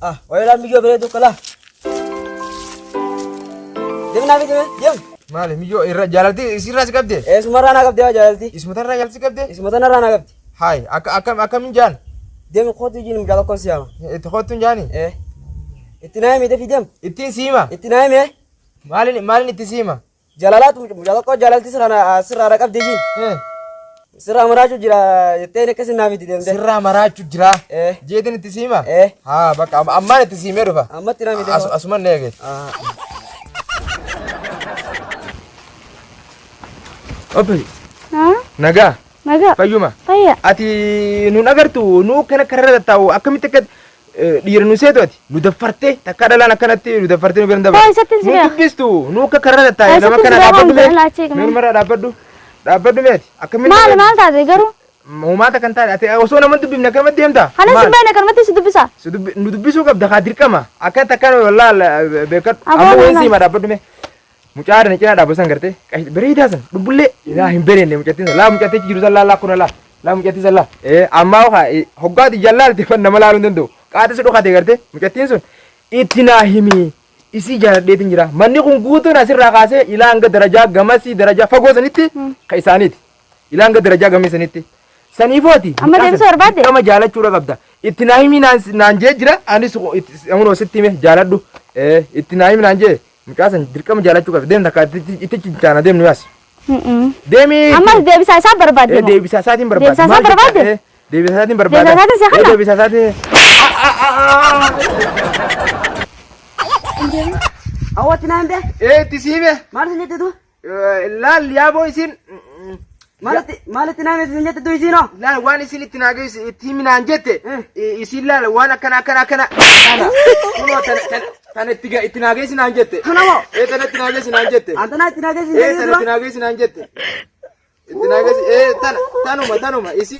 Ah, wayilaan miyyoo bareedu kalaa. Deem naa fidi mee deem. Maali miyyoo irra jaalalti isirraa si qabde? Eessumarraa naa qabdi yaa jaalalti. Isuma tanarraa jaalalti si qabde? Isuma tanarraa naa qabdi. Hayi akka akkam akkamiin jaan? Deem kootu ijiin mucaa tokkoon si yaama. Itti kootuun jaani? Eh. Itti naa himi dafii deem. Ittiin si hima? Itti naa himi. Maaliin maaliin itti si hima? Jaalalaatu mucaa tokko jaalalti sirraa sirraa qabdi ijiin. Sirraa maraachuu jira jettee akkasin naa fidi deemte. Sirraa maraachuu jira. Eh. Jeetiin itti si hima? Eh. Haa bakka ammaan itti si himee dhufa. Ammatti naa himi. Asuman na eegeeti. Ah. Obbi Haa? nagaa Nagaa. fayyuma. Fayya. Ati nun agartu nu kana kararra taa'u akkamitti akka dhiira nu seetu ati nu daffartee takka dhalaan akkanatti nu daffartee nu bira hin dabarre. Hoo, isatti si Nu beeka. dubbistu nu akka kararra taa'e nama Isatti kana si beeka, dhaabbadhu wanti dhalaa achii mee. Mormarraa dhaabbadhu dhaabbadhu mee ati akkamitti. Maal maal taate garuu? Uumaata kan taate ati osoo nama hin dubbifne akkanumatti deemta. Kanas Maal? hin beekne kanumatti si dubbisa. Si nu dubbisuu qabda kaa dirqama akka takka wallaal beekadhu Aboo amma wayin nama. siima dhaabbadhu mee. Mucaa adana cinaa dhaabbu san gartee bareedaa san dhubbullee laa hin bereenne mucattiin san laa mucattii jiru san laa laa kuna laa laa mucattii san laa ammaa hoo hoggaati jallaalte fan nama laaluu hin danda'u qaati si dhokate gartee mucattiin sun itti naa himi isii jaaladheetiin jira manni kun guutuun asirraa kaasee ilaa hanga darajaa gamasii darajaa fagoo sanitti ka isaaniiti ilaa hanga darajaa gamii sanitti saniifooti Amma deebisuu barbaadde? dirqama jaalachuudha qabda itti naa himi naan naan jee jira anis amunoo sitti hime jaaladhu itti naa himi naan jee mucaa san dirqama jaalachuu qabda deem takka itti cincaana deemnu yaas deemi. Ammas deebisaa isaa barbaadde moo? Deebisaa isaatiin barbaada. Deebisaa isaa barbaadde? Deebisaa isaatiin barbaada. Deebisaa isaatiin si kana? Deebisaa isaatiin. Hawwatti naa himte? Itti si hime. Maal isin jettitu? Laal yaaboo isin. Maalitti maalitti naa himte isin jettitu isiinoo? Laal waan isin itti naa geessu itti himi naan jette isin laal waan akkana akkana akkana kana kunoo tana tana tana itti itti naa geessi naan jette. Kana moo? Tana itti naa geessi naan jette. Antanaa itti naa geessi Tana itti naa geessi naan jette. Itti naa geessi tana tanuma tanuma isin.